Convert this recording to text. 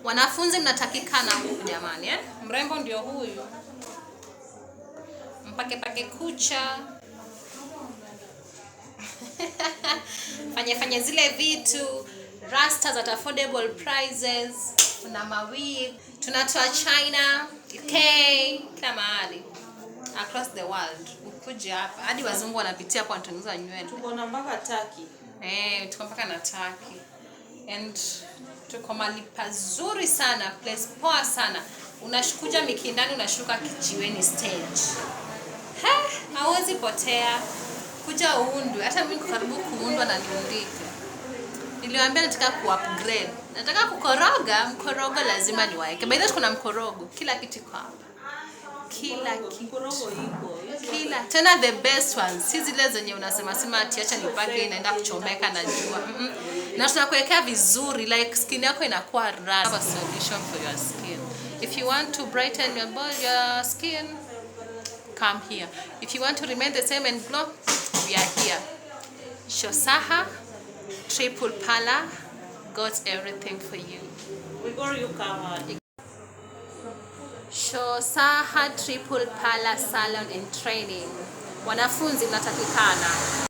Wanafunzi mnatakikana huku jamani, eh? Mrembo ndio huyu. Mpake pake kucha. Fanye fanye zile vitu. Rastas at affordable prices. Kuna mawig. Tunatoa China, UK, kila mahali. Across the world. Ukuje hapa. Hadi wazungu wanapitia hapa wanatengeneza nywele. Tuko na mpaka Turkey. Eh, tuko mpaka na Turkey. And tuko mahali pazuri sana, place poa sana. Unashukuja Mikindani, unashuka Kijiweni stage. He, hauwezi potea. Kuja uundwe. Hata mimi niko karibu kuundwa na niundike. Niliwaambia nataka ku-upgrade. Nataka kukoroga, mkorogo lazima niwaeke. By the way, kuna mkorogo. Kila kitu iko hapa. Kila kitu. Mkorogo iko. Kila tena the best ones, si zile zenye unasema sema ati acha nipake inaenda kuchomeka na jua. Na tunakuwekea vizuri like skin yako inakuwa rad. Have a solution for your skin. If you want to brighten your body, your skin, come here. If you want to remain the same and glow, we are here. Shosaha Triple Parlor got everything for you. We got you covered. Shosaha Triple Parlor Salon and Training. Wanafunzi mnatakikana.